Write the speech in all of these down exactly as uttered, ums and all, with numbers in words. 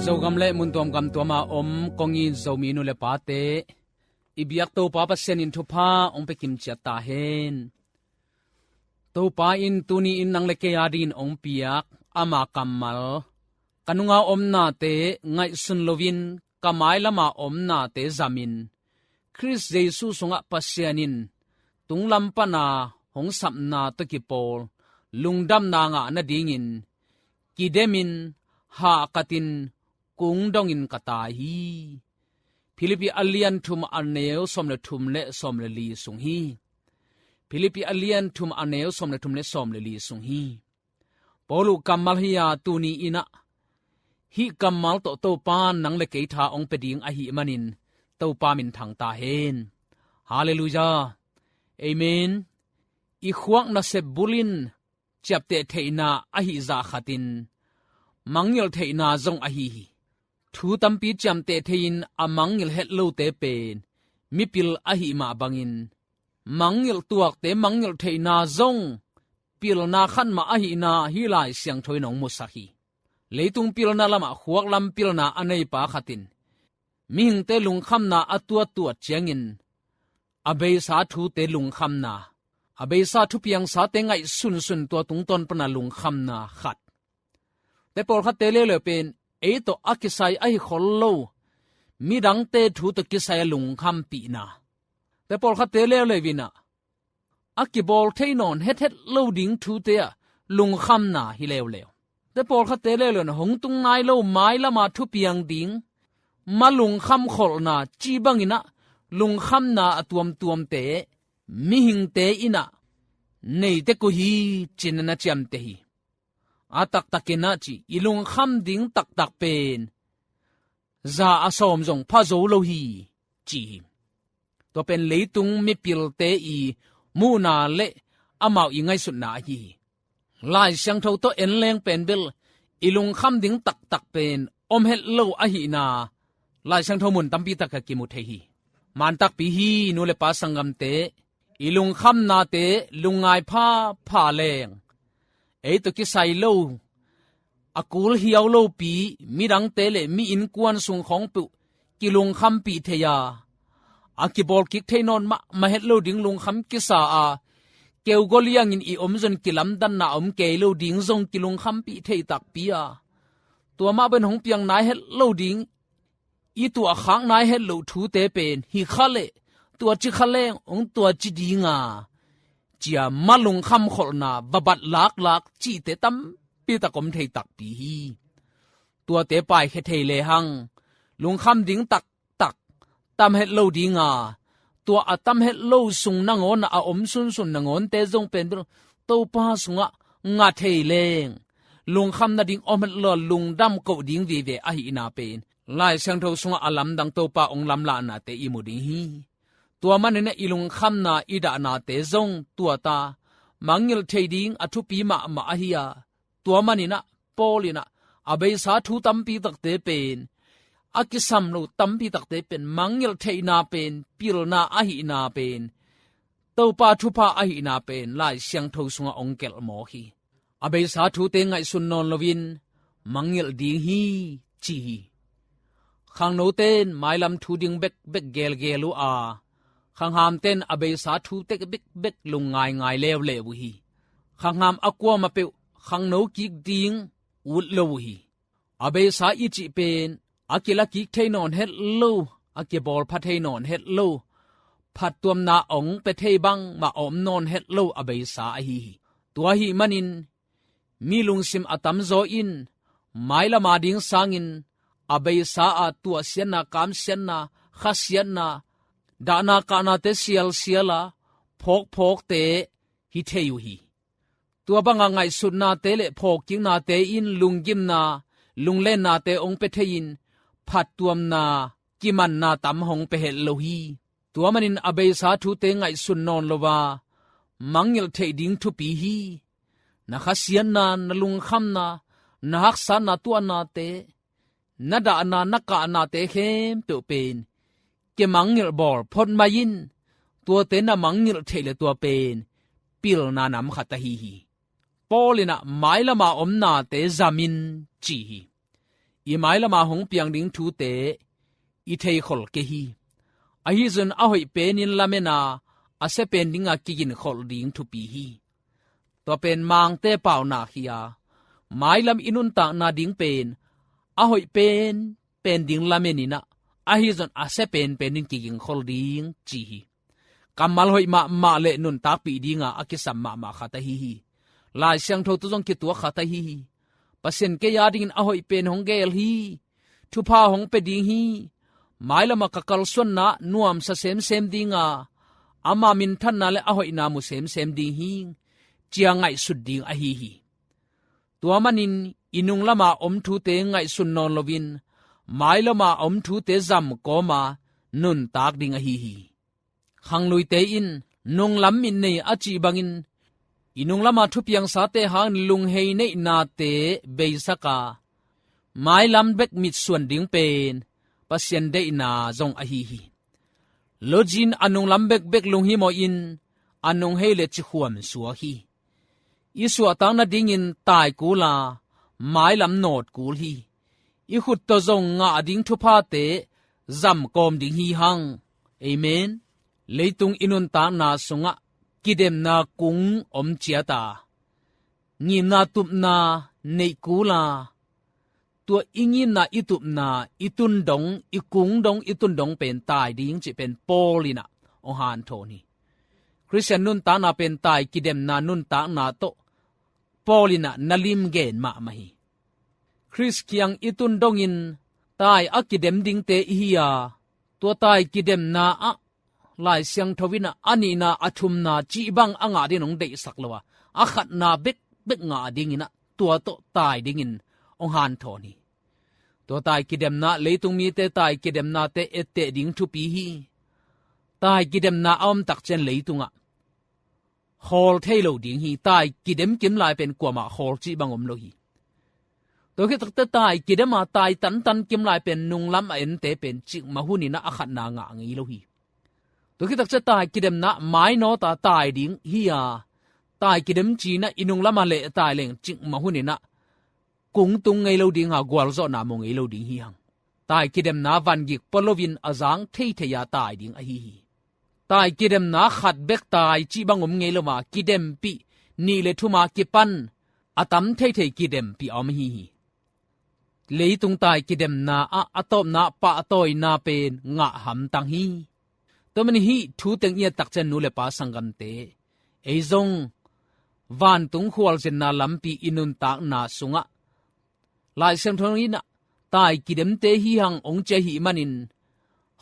Zogam le mun tuamgam tuama om kong it Zomi nu le pate, i biak Topa Pasian in thupha hong pia kimciat ta hen. Topa in tuni in nang le kei a dingin hong piak ama kammal, ka nunga omnate ngaihsun loin ka mailama omnate zamin, Khrist Jesu sungah Pasian in tunglam pana hong sapna tawh kipawl lungdamna ngah nadingin kidemin hahkatin kungdongin ka tai hi. Philippi a lian thum a neu sawm le thum le sawm le li sung hi. Philippi a lian thum a neu sawm le thum le sawm le li sung hi. Paul' kammal hi a, tuni in ah hih kammal tawh Topa nang le kei tha hong pia ding ahih manin Topa min thang ta hen. Halleluiah. Amen. I khuak nasep bul in ciapteh theihna ahi zah khatin mangngilh theihna zong ahi hi. Thu tampi ciamteh thei-in a mangngilh het lote pen mipil ahih mah bangin, mangngilh tuakte mangngilh theihna zong pilna khat mah ahihna hih Lai Siangtho in hong musak hi. Leitung pilna lamah khuak lam pilna a neipa khatin mihingte lungkhamna a tuattuat ciangin, a beisa thute lungkhamna, a beisa thupiangsate ngaihsunsun tua tungtawn pana lungkhamna khat. Te pawlkhatte leuleu pen ei tawh a kisai ahi khol lo midangte thu tawh kisai a lungkhampihna. Te pawlkhatte leuleu in ah a kibawl thei nawn hethet lo ding thute ah lungkhamna hi leuleu. Te pawlkhatte leuleu in ah hong tung nai lo mailama thupiang ding ma lungkham kholhna cih bangin ah lungkhamna a tuamtuamte mihingte in ah nei tek uh hi, ci-in na ciamteh hi. A taktakin ah ci, i lungkham ding taktak pen za a sawm zong pha zo lo hi, ci hi. Tua pen leitung mipilte i muhna le amau i ngaihsutna ahi hi. Lai Siangtho tawh en leng pen bel i lungkham ding taktak pen om het lo ahihna Lai Siangtho mun tampi takah kimu thei hi. Mantakpi hi, nu le pa sanggamte, i lungkhamnate lungngai phapha leng ei tawh kisai lo, a kul hiau lopi midangte le mi innkuan sung khawng peuh kilungkhampih thei a, a kibawl kik thei nawn mahmah het lo ding lungkham kisa a, keu goliangin i om zong kilamdanna a om kei lo ding zong kilungkhampih thei takpi a, tua mah bang hong piang nai het lo ding, i tuahkhak nai het loh thute pen hi kha leh tua ci kha leng hong tua ci ding a, ci-a ma lungkham kholhna va bat laklak cihte tampi tak om thei takpi hi. Tuate paikhia thei lehang lungkham ding taktak tam het lo ding a, tua a tam het lo sung nangawn a, a om sunsun nangawnte zong pen bel Topa sungah ngah thei leng lungkham nading om het lo, lungdam koh ding vive ahihna pen Lai Siangtho sungah a lamdang Topa hong lamlahnate i mu ding hi. Tua manin ah i lungkhamna i dahnate zong tuata mangngilh thei ding a thupi mahmah ahi a, tua manin ah Paul in ah a beisa thu tampi takte pen, a kisam lo tampi takte pen mangngilh theihna pen, pilna ahihna pen, Topa thupha ahihna pen Lai Siangtho sungah hong gelh mawk hi. A beisa thute ngaihsun nawn loin mangngilh ding hi, ci hi. Khangnote in mailam thu ding bekbek gelgel uh a, khanghamte in a beisa thute bekbek lungngaingai leuleu uh hi. Khangham a kuamah peuh khangno kik ding ut lo uh hi. A beisa i cih pen a kila kik thei nawn het lo, a kibawl pha thei nawn het lo, phattuamna hong pia thei bangmah a om nawn het lo a beisa ahi hi. Tua ahih manin mi lungsim a tamzaw in mailam ading sangin a beisa ah tuahsiatna, kamsiatna, khasiatna, dahna kahnate sialsial a, phawkphawkte hi thei uh hi. Tua banga ngaihsutnate le phawkkiknate in lunggimna, lunglennate hong pia thei-in phattuamna, kimanna tam hong pia het lo hi. Tua manin a beisa thute ngaihsun nawn lo a, mangngilh theih ding thupi hi. Na khasiatna, na lungkhamna, na haksatna tuahnate, na dahna, na kahnate khempeuh pen kimangngilh bawl phot mai in, tuate na mangngilh theih le tua pen pilna nam khat ahi hi. Paul in ah mailama omnate zamin ci hi. i mailama hong piang ding thute i theikhol kei hi. Ahi zongin a hoih penin lamen a, a sia pen dinga kiginkholh ding thupi hi. Tua pen Mangte paunak hi a, mailam i nuntakna ding pen a hoih pen pen ding lamen in ah, ahi zongin a sia pen penin kiginkholh ding ci hi. Kammal hoih mahmah le nuntakpih dinga a kisam mahmah khat ahi hi. Lai Siangtho tawh zong kituak khat ahi hi. Pasian kei a dingin a hoih pen hong geel hi. Thupha hong pia ding hi. Mailama ka kalsuanna nuamsa semsem dinga, ama minthanna le a hoihna mu semsem ding hi, ci-a ngaihsut ding ahi hi. Tua manin i nunglama om thute ngaihsun nawn loin, mailama om thute zam kawma nuntak ding ahi hi. Khangluite in nunglam mit nei a cih bangin, i nunglama thupiangsate hangin lunghei neihnate beisak a, mailam bek mitsuan ding pen Pasian deihna zong ahi hi. Lojin a nunglam bekbek lunghimawhin, a nunghei le cikhuam suak hi. I suahtak nadingin tai kul a, mailam nawt kul hi. I khut tawh zong ngah ding thuphate zam kawm ding hi hang. Amen. Leitung i nuntakna sungah kidemna kung om ciat a, ngimna tupna neih kul a, tua i ngimna, i tupna, i tun dong, i kung dong, i tun dong pen tai ding cih pen Paul in ah hong hanthawn hi. Khristian nuntakna pen tai kidemna nuntakna tawh Paul in ah na lim gen mahmah hi. Khrist kiang i tun dongin tai a kidem dingte i hi a, tua tai kidemna ah Lai Siangtho in ah a nihna, a thumna cih bang a ngah dingin hong deihsak lo a, a khatna bekbek ngah dingin ah tua tawh tai dingin hong hanthawn hi. Tua tai kidemna, leitung mite tai kidemnate etteh ding thupi hi. Tai kidemna a om takciang leitungah khawl thei lo ding hi. Tai kidem kim lai pen kuamah khawl cih bang om lo hi. Tua khit takte tai kidem a, tai tantan kim lai pen nunglam a ente pen cikmah hunin ah a khatna ngah ngei lo hi. Tua khit takte tai kidemna mainawt a tai ding hi a, tai kidem ci-in ah i nunglam a leh tai leng cikmah hunin ah kung tung ngei lo ding a, gualzawhna mu ngei lo ding hi hang. Tai kidemna vangik pua loin a zang theithei a tai ding ahi hi. Tai kidemna khat bek tai cih bang om ngei lo a, kidempih nih le thum a kipan a tam theithei kidempih a om ahi hi. Leitung tai kidemna ah a tawpna pahtawina pen ngah hamtang hi. Tua manin hih thu teng i et takciang nu le pa sanggamte, ei zong vantung khualzinna lampi i nuntakna sungah Lai Siangtho in ah tai kidemte hi hang hong ci ahih manin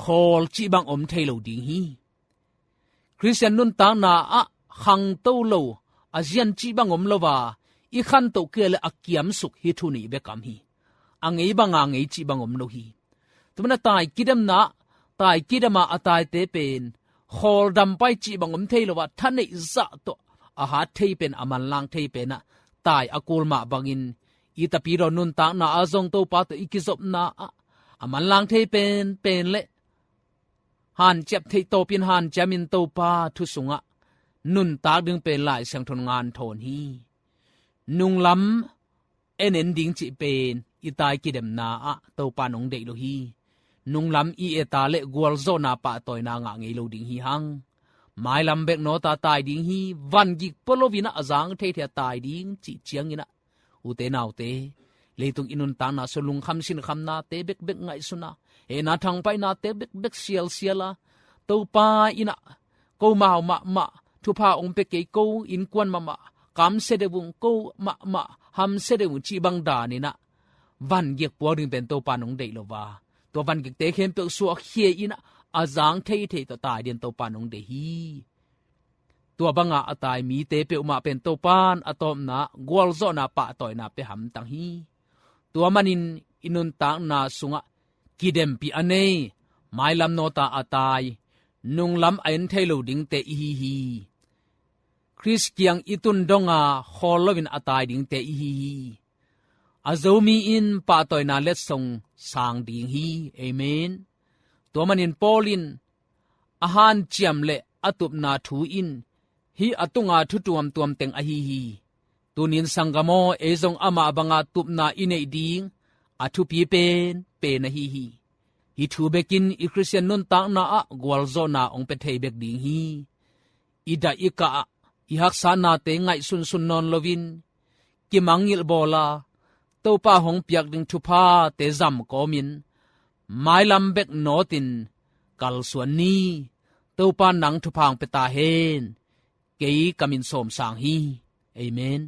khawl cih bang om thei lo ding hi. Khristian nuntakna ah khangto lo, a zian cih bang om lo a, i khantoh kei leh a kiamsuk hi thu nih bek a om hi. A ngei banga ngei cih bang om lo hi. Tua manin a tai kidemna, tai kidem a a taite pen khawl dam pai cih bang om thei lo a, thaneih zah tawh a hat thei pen, a manlang thei pen ah tai a kul mah bangin, i tapidaw nuntakna ah zong Topa tawh i kizopna ah a manlang thei pen pen le hanciam theih tawpin hanciamin Topa thu sungah nuntak ding pen Lai Siangtho in hanthawn hi. Nunglam en en ding cih pen i tai kidemna ah Topa in hong deih lo hi. Nunglam i et a leh gualzawhna pahtawina ngah ngei lo ding hi hang. Mailam bek nawt a tai ding hi. Vangik pua loin ah a zang theithei a tai ding cih ciangin ah, ute naute, leitung i nuntakna sung lungkham sinkhamnate bekbek ngaihsun a, hehna thangpaihnate bekbek sialsial a, Topa in ah ko mau mahmah thupha hong pia kei, ko innkuan mahmah kamsia deuh ung, ko mahmah hamsia deuh ung cih bang danin ah vangik puak ding pen Topa in hong deih lo a, tua vangikte khempeuh suakkhia in ah a zang theithei tawh tai dingin Topa in hong deih hi. Tua banga a tai mite peuhmah pen Topa in a tawpna gualzawhna pahtawina pia hamtang hi. Tua manin i nuntakna sungah kidempih a nei, mailam nawt a a tai, nunglam a en thei lo dingte i hi hi. Khrist kiang i tun dong a khawl loin a tai dingte i hi hi. A Zomi in pahtawina letsong sang ding hi. Amen. Tua manin Paul in a hanciam le a tupna thu in hih a tunga thu tuamtuam teng ahi hi. Tunin sanggam aw, ei zong amah banga tupna i neih ding, a thupi pen pen ahi hi. Hih thu bekin i Khristian nuntakna ah gualzawhna hong pia thei bek ding hi. I dah i kah ah i haksanate ngaihsunsun nawn loin kimangngilh bawla Topa hong piak ding thuphate zam kawmin mailam bek nawtin kalsuan ni. Topa nang thupha hong pia ta hen. Kei ka min Sawm Sang hi. Amen.